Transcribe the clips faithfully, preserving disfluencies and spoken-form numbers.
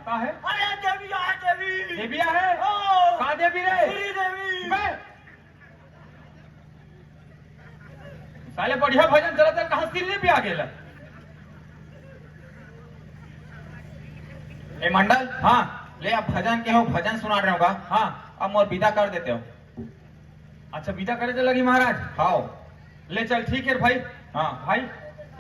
का हे? अरे देवी आहे, देवी। देवी आहे? हो। का देवी रे? श्री देवी। बे! साले बढ़िया भजन चलत हे, कहाँ श्री देवी आ गेला? ए मंडल, हाँ। ले अब भजन के हो, भजन सुना रहे होगा। हाँ। अब मोर विदा कर देते हो। अच्छा, विदा करे चल लगी महाराज? हाव। ले चल, ठीक है भाई। हाँ। भाई,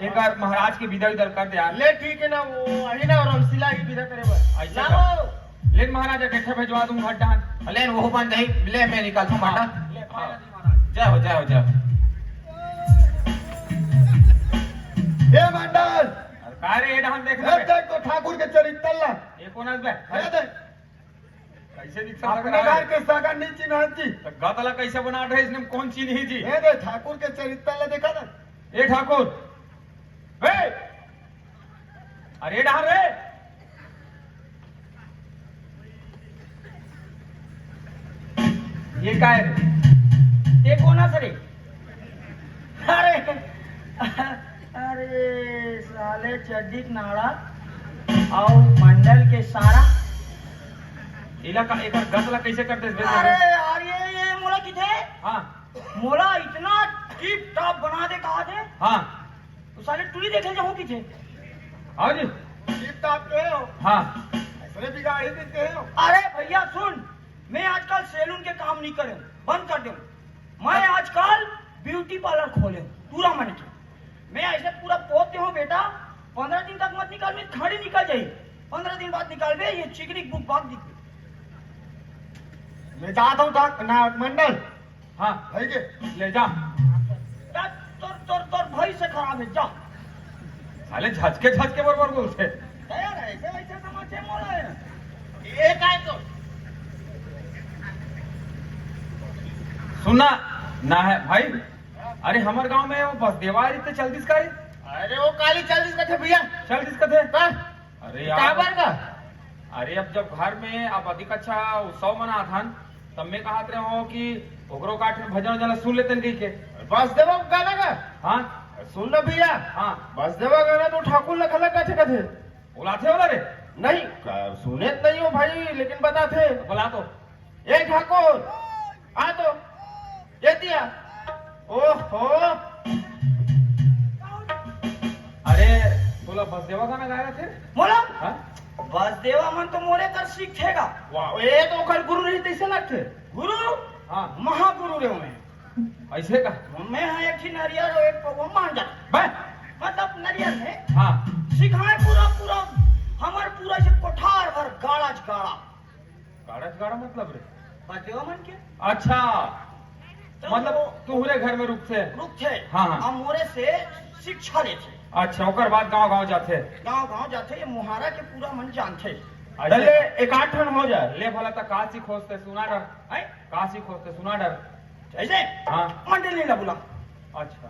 एक बार महाराज के विदा विदा कर दे यार। ले ठीक है ना, वो अही ना रमशीला ही विदा करे बर। ऐसा लाओ। का? ले महाराज, एक ठे भेजवा दूं घर डान। ले वो बन जाई, ले मैं निकाल दूं हाँ, माता। ले, हाँ। जय हो, जय हो, जय हो। ए मंडल। अरे का रे, ए डान देख ए ले। देख तो ठाकुर के चरित्र ला। ये कौन है बे? ए देख। कैसे रिक्शा लग अपने रहा है? घर के सगा नहीं चिन्हत जी। तो गदला कैसे बना रहे, इसने कौन चीन्ही जी? ए दे, ठाकुर के चरित्र ला देखा ना। ए ठाकुर, ए, अरे डहार रे, ये काय रे? ते कोणाच रे? अरे, अरे साले चड्डी के नाड़ा अउ मंडल के सारा। इला का, एकर गत ला कैसे कर देस बे? अरे यार, ये, ये मोला किथे? हाँ। मोला इतना टिप टॉप बना दे कहा थे। हाँ। तो साले टुरी देखे जाऊँ किथे? हाँ जी। टिप टॉप के हो? हाँ। ऐसे बिगाड़ ही देते हो। अरे भैया सुन, मैं आजकल सैलून के काम नहीं करे, बंद कर दे। मैं आजकल ब्यूटी पार्लर खोले, पूरा मन के। मैं ऐसे पूरा पोत दे हूँ बेटा, पंद्रह दिन तक मत निकाल, मैं खड़ी निकल जाई। पंद्रह दिन बाद निकाल बे, ये चिकनी बुक बाग दिख। मैं जाता हूँ डॉक-, ना, मंडल। हाँ। भाई के। ले जा। जा, तोर, तोर, तोर भाई से खराब है, जा। साले झचके, झचके बरोबर बोलथे। यार, ऐसे, ऐसे समझे मोला है। ये काय तो? सुना ना है भाई, अरे हमर गांव में वो बसदेवा आ रही तो चल दिस का रे? अरे वो काली चल दिस का थे भैया। चल दिस का थे? का? अरे यार। काबर का? अरे अब जब घर में अब अधिक अच्छा उत्सव मनाथन, तब मैं कहत रहे हो कि ओकरो काठ में भजन वजन सुन लेते हैं कह के। बसदेवा गाना का? हाँ। सुन ना भैया। हाँ। बसदेवा गाना तो ठाकुर लखलक कथे कथे। बुलाथे वाला रे? नहीं, का-, सुने तो नहीं हो भाई, लेकिन बताथे। बुला तो। ए ठाकुर, आ तो। ए दिया। ओहो। अरे, तोला बसदेवा गाना गाए रथे? मोला? हाँ? बसदेवा मन तो मोरे कर सीखथे गा। वाह, ए तो ओकर गुरु रही तैसे लगथे। गुरु? हाँ। महागुरु रे मैं। ऐसे का? मैं हाँ एक ही नरियर और एक पौवा मान जा। बे? मतलब नरियर है। हाँ। सिखाए पूरा, पूरा, हमर पूरा से कोठार भर गाड़ा च गाड़ा। गाड़ा च गाड़ा मतलब रे? बसदेवा मन के। अच्छा। तो मतलब वो तुहरे घर में रुकथे? रुकथे। हाँ, हाँ। अब मोरे से शिक्षा लेथे। अच्छा, ओकर बाद गांव-गांव जाथे? गांव-गांव जाथे, ये मुहारा के पूरा मन जानथे। अच्छा। तले एक आठ ठन हो जाए। ले भला त का सीखोस ते सुना डर। हैं? का सीखोस ते सुना डर। जैसे? हाँ। मंडली ला बुला। अच्छा।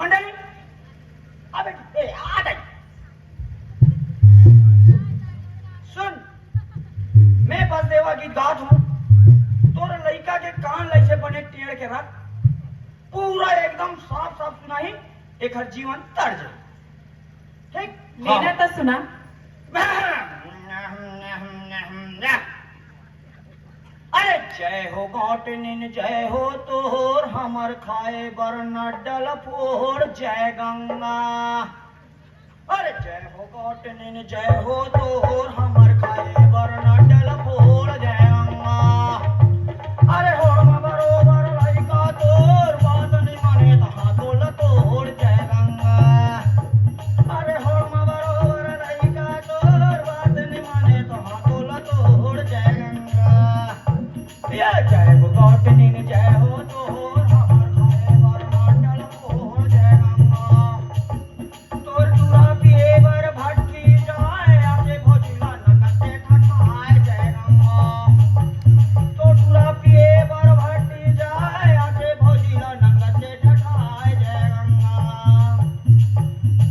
मंडली, आ बेटी, ए, आ बेटी। सुन, मैं बसदेवा गीत गात हूँ, तोर लइका के कान ला ऐसे बने टेढ़ के रख, पूरा एकदम साफ साफ सुनाही, एकर जीवन तर जाए। ठीक? हाँ। लेना तो सुना। अरे जय हो गौटनिन, जय हो तोर, हमर खाए बर न डल फोड़, जय गंगा। अरे जय हो गौटनिन, जय हो तोर, हमर खाए बर न डल फोड़, जय गंगा। अरे होड़ म बरोबर लइका तोर, बात नि माने तहाँ तोल तोड़, जय गंगा। अरे होड़ म बरोबर लइका तोर, बात नि माने तहाँ तोल तोड़, जय गंगा। ये जय हो गौटनिन, जय हो तोर, हमर खाए बर न डल फोड़, जय गंगा। तोर टूरा पिए बर भट्टी जाए, आके भौजी ला नंगत के ठठाए, जय गंगा। तोर टूरा पिए बर भट्टी जाए, आके भौजी ला नंगत के ठठाए, जय गंगा।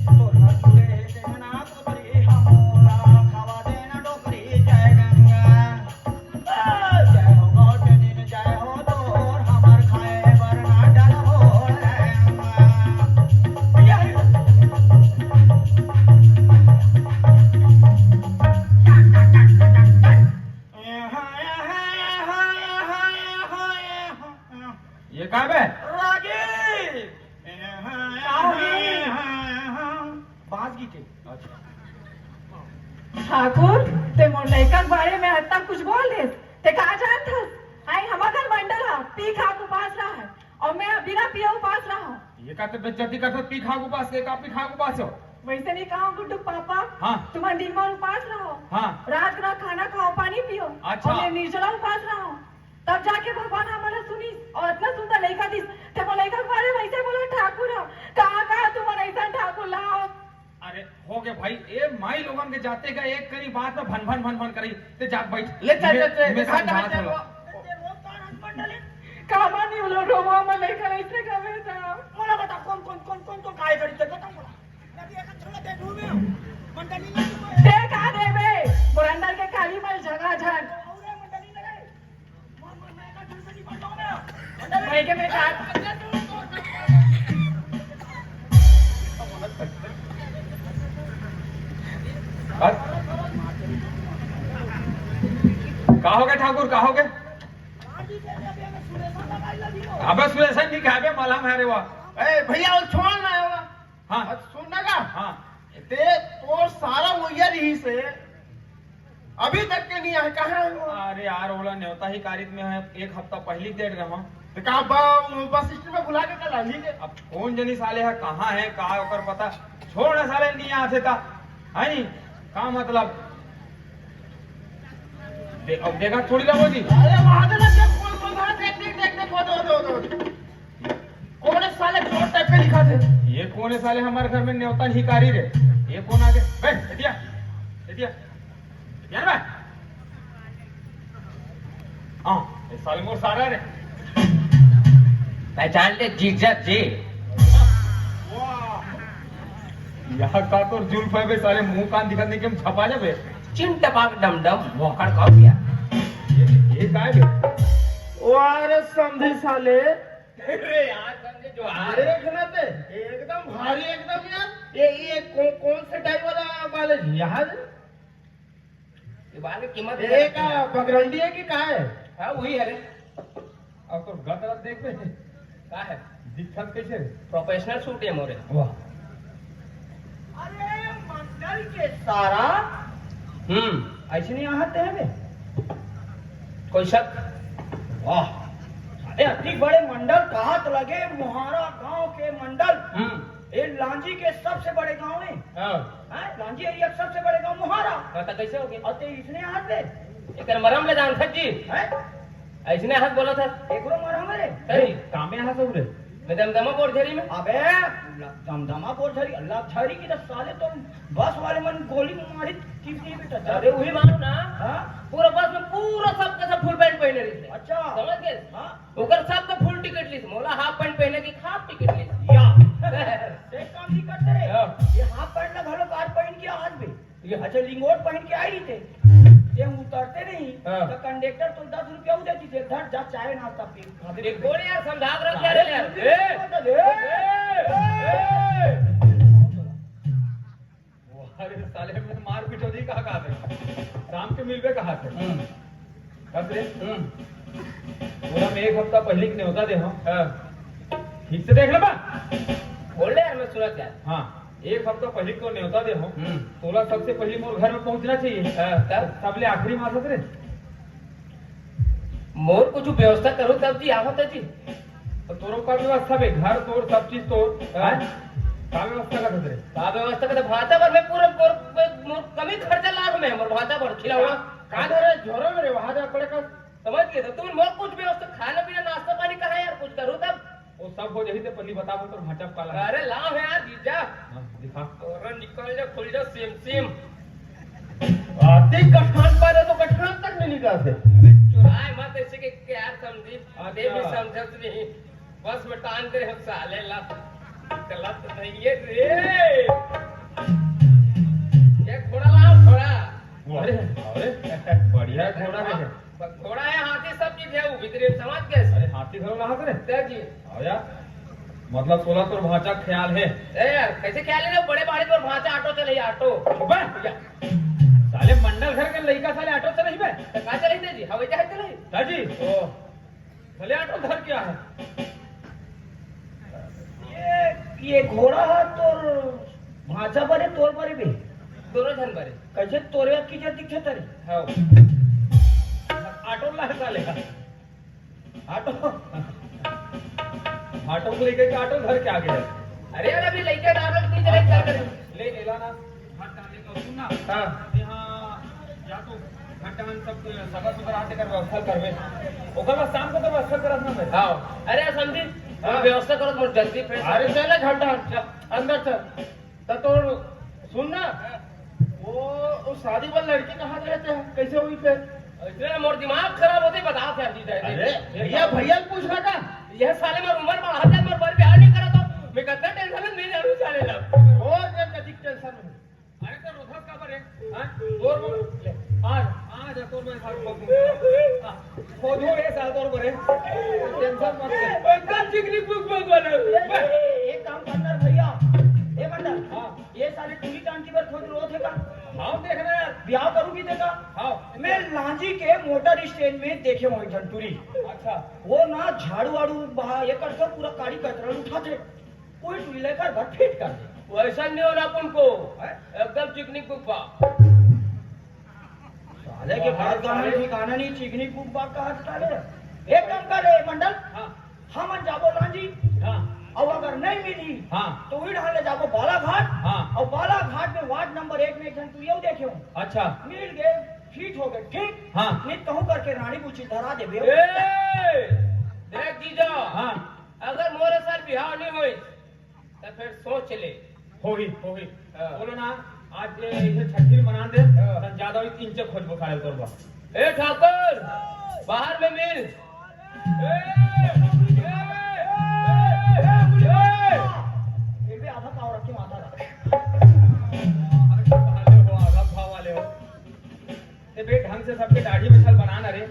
तोर घर जुड़े हे तेहना कोतरी, हमोला खावा देना डोकरी, जय गंगा। जय हो गौटनिन, जय हो तोर, हमर ते मोर लइका के बारे में अतना कुछ बोल देस, ते का जानत हस? आई हमर घर मंडल ह, पी खा के उपास रहा है, अउ मैं बिना पिए उपास रहा हूँ। ये का ते बेइज्जती करत हस, पी खा के उपास के, का पी खा के उपास हो? वैसे नहीं कहा गुड्डू पापा, हाँ। तुम दिन भर उपास रहो, हाँ। रात रात खाना खाओ, पानी पियो, अच्छा। अउ मैं निर्जला उपास रहा हूँ। तब जाके भगवान हमला सुनिस अउ अतना सुंदर लइका दिस। ते मोर लइका के बारे में वैसे बोला ठाकुर ह, कहाँ कहाँ तुमन ऐसा ठाकुर लाओ? अरे हो गे भाई, ए माई लोगन के जाते का एक करी बात में भन भन भन भन करी। ते जाके बैठ। ले चल, मैं, चल, चल, मैं हट, समझात हट, हूँ। चल। काबर नहीं बोलो, रोवा में लइका ऐसे का बेटा? मोला बता, कौन, कौन, कौन, कौन, कौन काय करी ते बता मोला। नदी एक छोड़ा दे, घूमे। मंडली में तू ते का देबे? मोर अंदर के खाली मल झगाझग। भाई के मैं का का हो गे ठाकुर, का हो गे? अबे सुलेसन नहीं खाबे, मलहम है रे वाह। ए भैया, वो छोड़ ना, वो हाँ। अब सुन ना का? हाँ। ते तोर सारा वइया रहिस हे, अभी तक के नहीं आए, कहाँ है वो? अरे यार, ओला नेवता ही कारित में है, एक हफ्ता पहली दे रहा हूँ। तो का बा-, बस स्टैंड में भुला के कल आनी के? अब कौन जनी साले है, कहाँ है, का ओकर पता? छोड़ ना साले, नहीं आते था, है नहीं? का मतलब? दे-, अब देखा थोड़ी ना वो जी। अरे वहाँ पे ना, देख, कौन, कौन, हाँ, देख, देख, देख, देख, वो, वो, वो, वो। कौन है साले, चोर टाइप के दिखा थे? ये कौन है साले, हमारे घर में न्योता नहीं कारी रे। ये कौन आ गया? ए, एतिया, एतिया, एतिया ना बा। हाँ, ये साले मोर सारा रे। पहचान ले जीजा जी। वाह। यहाँ का तो जुल्फ है बे, साले मुंह कान दिखत नहीं कि हम छपा जाबे। चिन टपाक डम डम, वाह। खड़काओ भैया। ये, ये काय बे? वाह रे समधी साले, अरे यार, समझे जो हाल। देख ना ते, एकदम भारी, एकदम यार। ये, ये कौ-, कौन से टाइप वाला बाल है? यहाँ से? ये बाल की कीमत ये का बगरंडी है कि का है? हाँ, वही है रे। अब तो गत रत देख बे। का है? दिखत कैसे रे? प्रोफेशनल सूट है मोरे। वाह। अरे, मंडल के सारा। हम्म। ऐसे नहीं आहत है बे? कोई शक? वाह। अरे, अति बड़े मंडल कहात लगे, मोहारा गांव के मंडल। हम्म। ये लांजी के सबसे बड़े गांव है। हाँ। हाँ, लांजी एरिया के सबसे बड़े गांव मोहारा। हाँ, तो कैसे हो गए? और ते इसने आहत बे? एकर मरम ले जान सक जी। हैं? ऐसने हाथ बोला था। एकरो मारा हमारे। सही। कामे हाथ हो रे। मैं दमदमा बोरझरी में। अबे, दमदमा बोरझरी, लकझरी की तो साले तो बस वाले मन गोली मारी, तीस नहीं बेटा। अरे, वही मानो ना। हाँ? पूरा बस में पूरा सब का सब फुल पैंट पहने रही थे। अच्छा। समझ गए? हाँ। ओकर सब का फुल टिकट लीस, मोला हाफ पैंट पहने की हाफ टिकट लीस। या। ते काम नहीं करते रे। हाँ। ये हाफ पैंट ना घलो कार पहन के आज भी। ये अच्छा, लिंगोट पहन के आई रहिते, ते उतरते नहीं, हाँ। तो कंडक्टर तो दस रुपया उदे दीजिए, धर जा, चाय नाश्ता पी, खाते एक पीते। गोली यार, समझा के रख यार, अरे, यार। ए, ए, ए, ए। अरे साले में मार पीट हो जी, कहा, कहा थे? शाम के मिलबे कहा थे? हम्म। कब रे? हम्म। पूरा मैं एक हफ्ता पहले की न्योता दे हूँ। हाँ। ठीक से देख ले बा। बोल ले यार, मैं सुनत यार। हाँ। एक हफ्ता पहिली तो नेवता दे हो, हम्म। तोला सबसे पहिली मोर घर में पहुंचना चाहिए। हाँ, तब? सबले आखिरी मासत रे। मोर कुछ व्यवस्था करो तब जी, आवत है जी। तो तोरो का व्यवस्था बे, घर तोर, सब चीज तोर, हाँ। हैं? का व्यवस्था करत रे? का व्यवस्था करत? भाता बर मैं पूरा, पूरा, मैं, मोर कमी खर्चा लाग में, मोर भाता बर खिलावा। का धरे झोरा में रे, वहां जा पड़े का। समझ गए? तो तुम मोर कुछ व्यवस्था, खाना पीना, नाश्ता पानी कहाँ यार, कुछ करो तब। वो सब हो जाही, ते पहली बताबो तोर भांचा काला है। अरे लाओ यार जीजा। हाँ, दिखा। तोरा निकल जा, खुल जा, सेम सेम। आते गठान पाले तो गठान तक नहीं निकालते। अरे चुराए मत ऐसे के, के यार समझी। अच्छा। ते भी समझत नहीं। बस में टांग दे हम साले ला। चलत नहीं है रे। ये घोड़ा लाओ, घोड़ा। अरे, अरे, बढ़िया घोड़ा है। घोड़ा है, हाथी, सब चीज है, वो भीतरे में समझ गए। अरे, हाथी घोड़ा कहाँ से रे? सर जी। आओ यार, मतलब तोला तोर भांचा ख्याल है। ए यार, कैसे ख्याल है रे? बड़े बाड़े तोर भांचा ऑटो चले, ऑटो। अबे, या। साले मंडल घर के लइका साले ऑटो चले बे। तो का चले थे जी? हवाई जहाज चले? सर जी। ओ। भले ऑटो धर क्या है? ये, ये घोड़ा है तोर भांचा बने तोर बने भी। तोरो झन बरे। कैसे तोरे अक्की जर दिखे तरी? हाँ। ऑटो ला साले। ऑटो। ऑटो को लेके के ऑटो घर के आगे है। अरे यार, अभी लेके जा रहा हूँ, तीन जने चल कर। ले, एला ना। घर डाले का सुन ना। हाँ। यहाँ या तो घर डाल सब सगा सुगर आते कर व्यवस्था करवे। ओकर बाद शाम को तो व्यवस्था करत ना मैं। हाँ। अरे समझी, हाँ। व्यवस्था करो, तुम जल्दी फ्रेश। अरे चल घर डाल, चल, अंदर चल। त तोर सुन ना, वो, वो शादी वाला लड़की कहाँ गए थे? कैसे हुई फिर? इतने मोर दिमाग खराब होते बता थे अभी जाए। अरे भैया, भैया पूछ रहा था। यह साले मोर उम्र बढ़ा दे, मोर बर बिहार नहीं करा तो मैं कितना टेंशन में नहीं जानू साले ला। और मैं कदी टेंशन में। अरे तो रोधस का बरे? हाँ? तोर बोल। आज, आज तोर मैं साथ बोल। हाँ। खोजो रे साल तोर बरे। टेंशन मत ले। एकदम चिकनी पुक पुक बने। ए, ए, एक काम करना भैया। ए मंडल। हाँ। ये साले टूरी टांकी पर खोज रो थे का? हाँ, देखना यार। ब्याह करूँ की देखा? हाँ। मैं लांजी के मोटर स्टैंड में देखे हूँ एक झन टूरी। अच्छा। वो ना झाड़ू वाड़ू बहा, ये कर सब पूरा काड़ी कचरा उठा थे। कोई टूरी लेकर घर फिट कर दे। वैसा नहीं होना अपन को। हैं? एकदम चिकनी पुक पा। साले के बात का ठिकाना नहीं, चिकनी पुक बात का हाथ डाले। एक काम कर रे मंडल, हाँ। हमन जाबो लांजी, हाँ। अउ अगर नहीं मिली, हाँ। तो उही ढाले जाबो बालाघाट, हाँ। अउ बालाघाट में वार्ड नंबर एक में एक झन टूरी देखे हूँ। अच्छा। मिल गए, फिट हो गए, ठीक? हाँ। नहीं कहूँ करके रानी बुची धरा देबे। ए, देख जीजा, हाँ। अगर मोरे साथ बिहाव नहीं होई, त फिर सोच ले। होही, होही। हाँ। बोलो ना, आज ये इसे छठी मना दे, हाँ। तन ज्यादा होई, तीन चक खोजबो साले तोर बा। ए ठाकुर, बाहर में मिल। ए, ए, ए, ए, ए। ये भी आधा पाव रख के माता का। आधा पाव वाले हो, आधा पाव वाले हो। ते बे ढंग से सबके दाढ़ी में छल बना ना रे।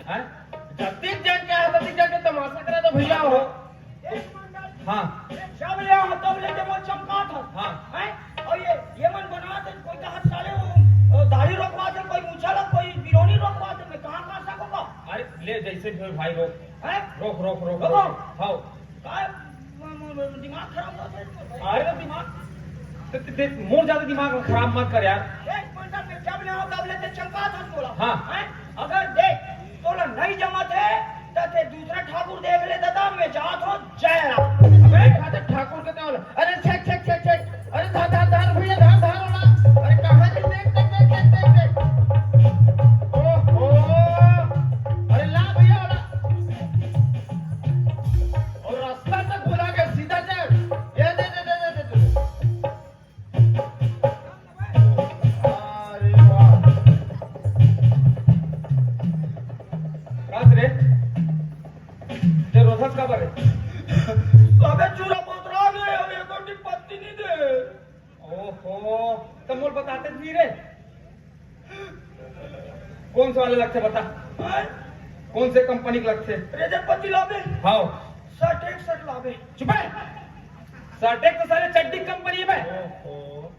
हैं? जतिक जन के है, ततिक जन के तमाशा करे तो भैया हो। हाँ। जब ले हो, तब ले के वो चमकात हो। हाँ। हैं? और ये, ये मन बनात है, कोई कहा साले वो, वो दाढ़ी रोकवात है, कोई मूछा लग, कोई बिरोनी रोकवात है, मैं कहाँ कहाँ सको का? अरे, ले जैसे भी हो भाई, रोक। हैं? रोक, रोक, रोक, रोको। रोक। हाँ। काय म-, म-, म-, दिमाग खराब होत हे? अरे तो दिमाग, ते, ते, ते, मोर ज्यादा दिमाग खराब मत कर यार। एक मिनट में जब ले आओ तब ले ते चमकात हस तोला। हाँ। हैं? अगर देख, तोला नहीं जमत हे, त ते दूसरा ठाकुर देख ले दादा, मैं जात हूँ जय राम। अबे खाते ठाकुर के तो, अरे छेक, छेक, छेक, छेक। अरे धार, धार, धार भैया, धार, धार वाला। अरे कहाँ जी? देख, देख, देख, देख, देख, देख। ओहो। अरे ला भैया वाला। और रास्ता तक भुला के सीधा चल। ये दे, दे, दे, दे, दे, दे। अरे वाह। रात रे, ते रोधस का बरे? अबे चूरा पोतरा गए, अब एको टी पत्ती नहीं दे। ओहो, त मोर बताते नहीं रे। कौन से वाले लगथे बता? हाँ? कौन से कंपनी के लगथे? रेजर पत्ती लाबे। हाँ। सर्टेक सर्ट लाबे। चुप है। सर्टेक तो साले चड्डी कंपनी है बे। ओहो।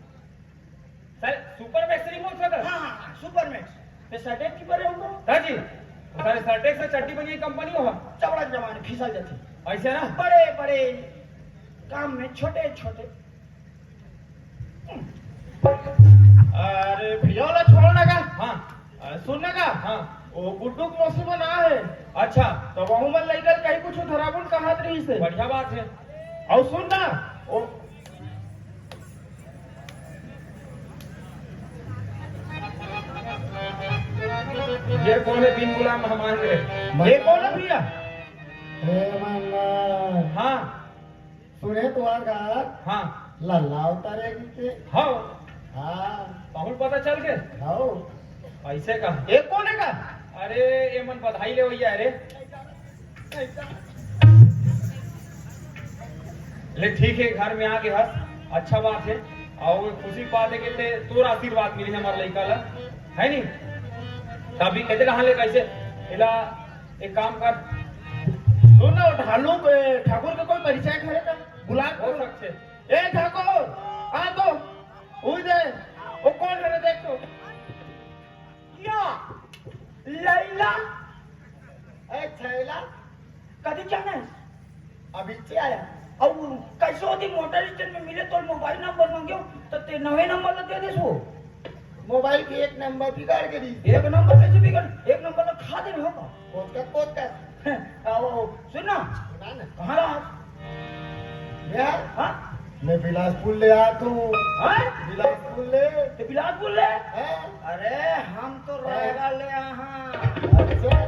साले सुपर मैक्स नहीं बोल सकता? हाँ, हाँ, हाँ, सुपर मैक्स। ये सर्टेक की बरे होगा? हाँ जी। साले सर्टेक से चड्डी बनी कंपनी हो। चवड़ा जमाने फिसल जाती। ऐसे ना? बड़े, बड़े काम में छोटे, छोटे। अरे भैया वाला छोड़ ना का? हाँ। अरे सुन ना का? हाँ। वो गुड्डू के मौसी बना है। अच्छा। तो वहू मन लइका कहीं कुछ धराबुन कहात रही से। बढ़िया बात है। और सुन ना, वो ये कौन है बिन बुला मेहमान रे? ये कौन है भैया? हे मंगल। हाँ। सुने तुहार घर हाँ। लल्ला अवतारे के। हाँ। हाँ। बहुत पता चल के? हाँ। ऐसे का? ये कौन है का? अरे, ये मन बधाई ले भैया, अरे। ले ठीक है, घर में आ गए हस, अच्छा बात है। और खुशी की बात है कि ते तोर आशीर्वाद मिली हमारे लइका ला, है नी? तभी कहते कहाँ ले कैसे इला एक काम कर। सुन ना, ढालू, ए, ठाकुर के कोई परिचय है का? बुला हो सकते। ए ठाकुर, आ तो, उई दे, वो कौन है देख तो। या, लैला, ए छैला, कदी जाना है? अभी से आया। अब कैसे होती मोटर स्टैंड में मिले तो मोबाइल नंबर मांगे हो, तो ते नवे नंबर लग दे दे सो। मोबाइल के एक नंबर बिगड़ गे रहिस। एक नंबर कइसे बिगड़? एक नंबर ला खा दे रहे हो का? कोतकत, कोतकत। आओ, आओ, सुन ना। सुना ना। कहाँ रहा? मैं? हाँ? मैं बिलासपुर ले आया तू। हाँ? बिलासपुर ले। ते बिलासपुर ले? हाँ? अरे, हम तो रायगढ़ ले आए हैं। अच्छा।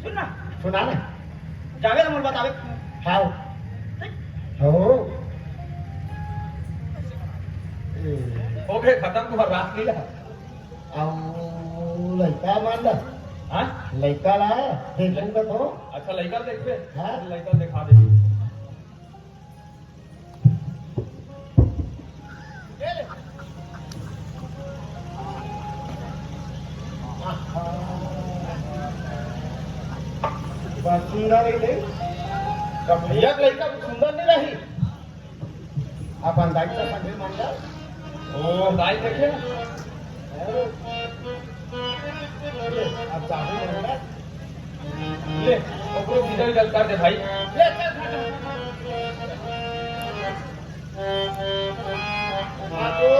सुन ना। सुना ना। जावे ना मोर बतावे। हाँ। हो। ए। हो गए खत्म तुम्हार रासलीला। अउ लइका मन ला। हाँ? लइका ला देखूंगा तो। अच्छा, लइका देखबे? हाँ। लइका दिखा दे। बड़ सुंदर हे रे। कब भैया के लइका कुछ सुंदर नहीं रही। अपन दाई से संगे मांगा। ओ, दाई देखे ना। ले, अब चाबी मांगा। ले, ओकरो भीतर गल कर दे भाई। ले, चल, चल, चल। बाबू,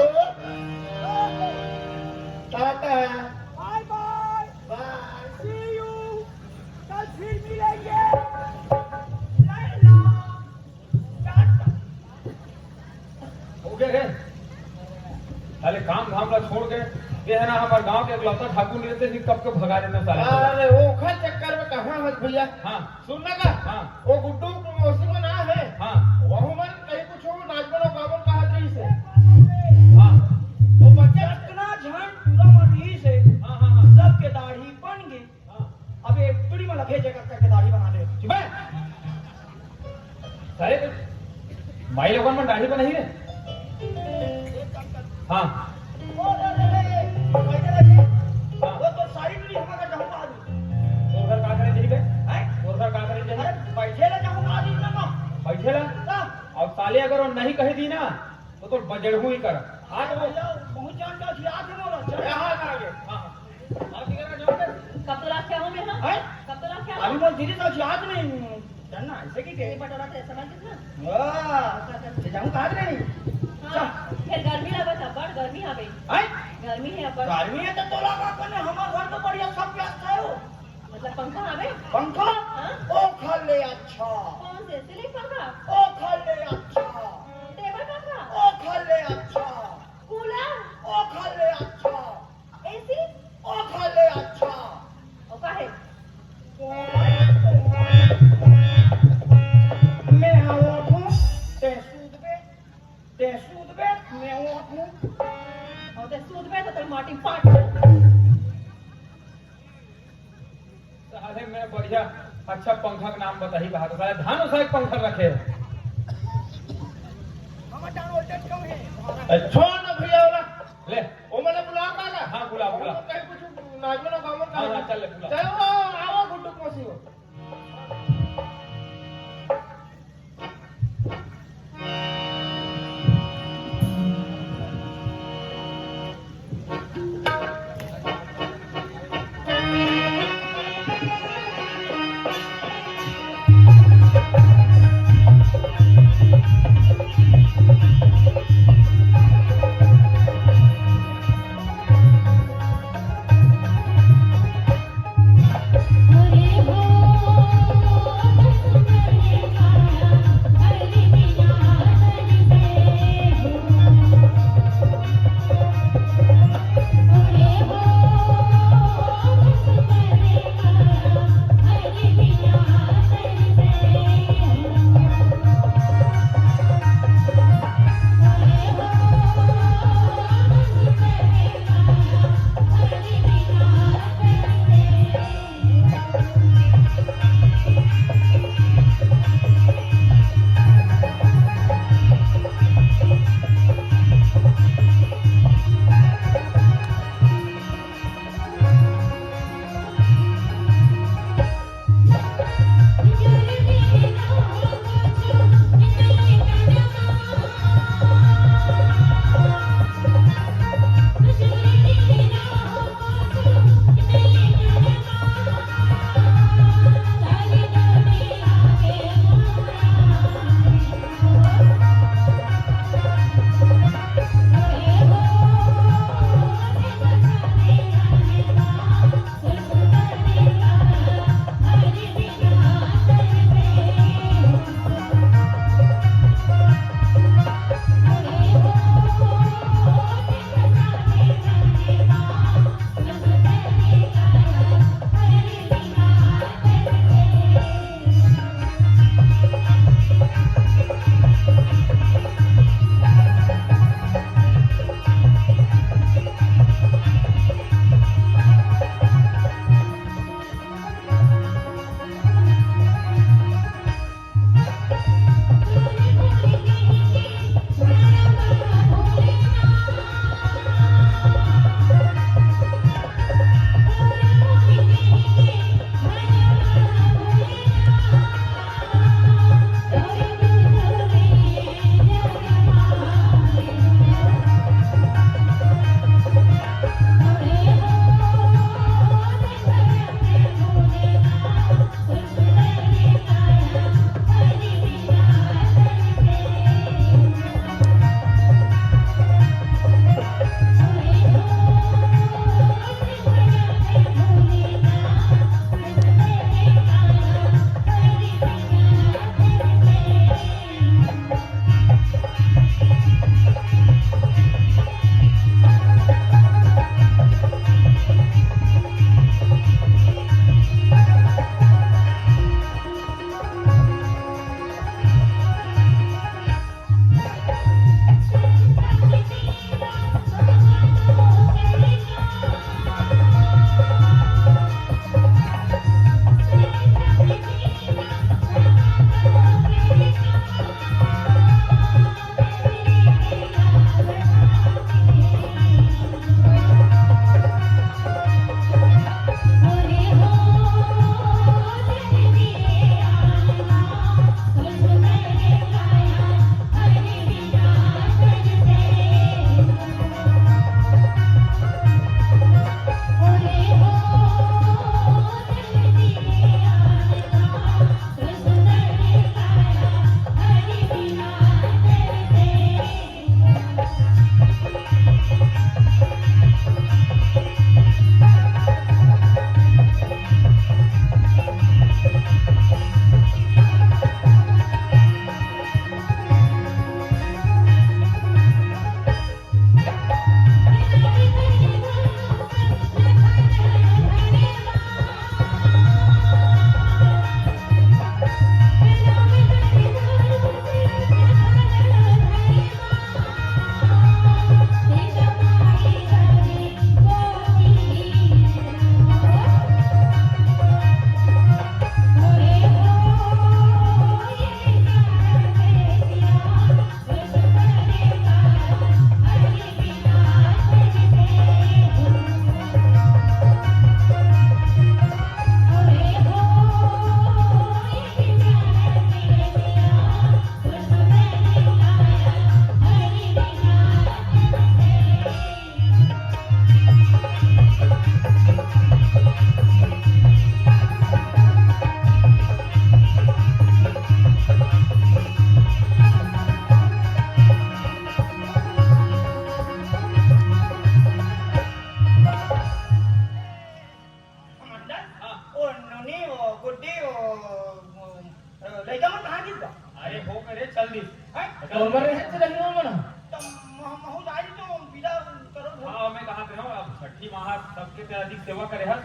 Tata. Bye bye। Bye। See you। कल फिर मिलेंगे। लैला। टाटा। हो गया रे? साले काम धाम ला छोड़ के, ये है ना, हमारे गांव के इकलौता ठाकुर नहीं रहते, नहीं कब के भगा देते साले। अरे, ओखर चक्कर में कहाँ है भैया? हाँ। सुन ना का? हाँ। वो गुड्डू के मौसी में ना है। हाँ। वहू मन कहीं कुछ हो, नाच बनो, गावन कहा कहीं से। हाँ। वो बच्चा इतना झन पूरा मन रही से, हाँ, हाँ, हाँ। सबके दाढ़ी बन गई। हाँ। अब एक टुरी मन ला भेजे कर करके दाढ़ी बना दे। चुप है। साले, माई लोगन मन दाढ़ी बनाही रे। हाँ। वो, वो, वो, वो, वो, वो, वो, हाँ। वो तो सारी टुरी हमारा जहूँ आ गई। तोर घर का करे जाही बे? हैं? तोर घर का करे जाही? अरे, बैठे ला जहूँ आ गई ना। बैठे ला? हाँ। अब साले अगर वो नहीं कही दी ना, तो तोर बजड़हू ही कर। हाँ, तो भैया, बहुत जान का हथियार थे मोला। चल। यहाँ आ गए। हाँ, हाँ। कब तोला क्या हो गया ना? हैं? कब तोला क्या हो? अभी बोल, दीदी, तो याद नहीं। जानना, ऐसे की ये के? बटोरा तो ऐसा मत कितना? वाह, ये जाऊँ कहाँ गई? हाँ, चल। फिर गर्मी लगा था, बड़ गर्मी आ गई। हैं? गर्मी है, बड़। गर्मी है तो तोला का करने, हमारे घर तो बढ़िया सब व्यवस्था है वो। मतलब पंखा हवे? पंखा? हाँ? ओ खा ले अच्छा। कौन से? सीलिंग पंखा? ओ खा ले अच्छा। टेबल पंखा? ओ खा ले अच्छा। कूलर? ओ खा ले अच्छा। एसी? ओ खा ले अच्छा। ओ का है? मैं हवा हूँ, ते सूद बे, ते सूद बे, मैं हवा हूँ। और ते सूद बे तो तेरी माटी फाट। साले मैं बढ़िया अच्छा पंखा का नाम बताही कहा तो साले धान उसा एक पंखा रखे। हमारा डाउन वोल्टेज कम है। ए, छोड़ ना भैया वाला। ले। ओ मैंने बुला रहा था। हाँ, बुला, बुला। कहीं कुछ नाच में ना गाँव में हाँ, हाँ, चल ले, बुला। चलो, आओ, गुड्डू मौसी हो। के तेरा अधिक सेवा करे हस,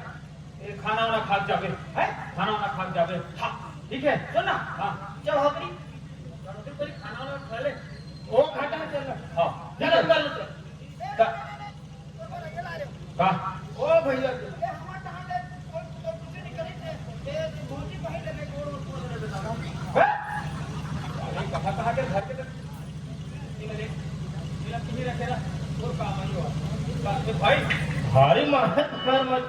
ए, खाना वाना खा के जाबे, हैं? खाना वाना खा के जाबे। हाँ, ठीक है? सुन ना। हाँ। चल, होतरी। चल, होतरी, पहले खाना वाना खा ले। ओ, घाटा चल। हाँ, चल, ठीक है। अंदर उतर। का? का? ओ, भैया। हैं? अरे, कहाँ, कहाँ के घर के तो मेरा किसी रखे ना, वो काम आई हो। बाप रे भाई, भारी मार, मार, मार, मार।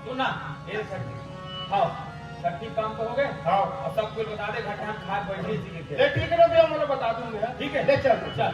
सुन ना, ये छठी, हाँ, छठी काम तो हो गए। हाँ। और सब कुछ बता दे, घर के हम खाए बैठे इसी के। ले, ठीक है ना भैया, मैं बता दूंगा। ठीक है? ले चल। चल।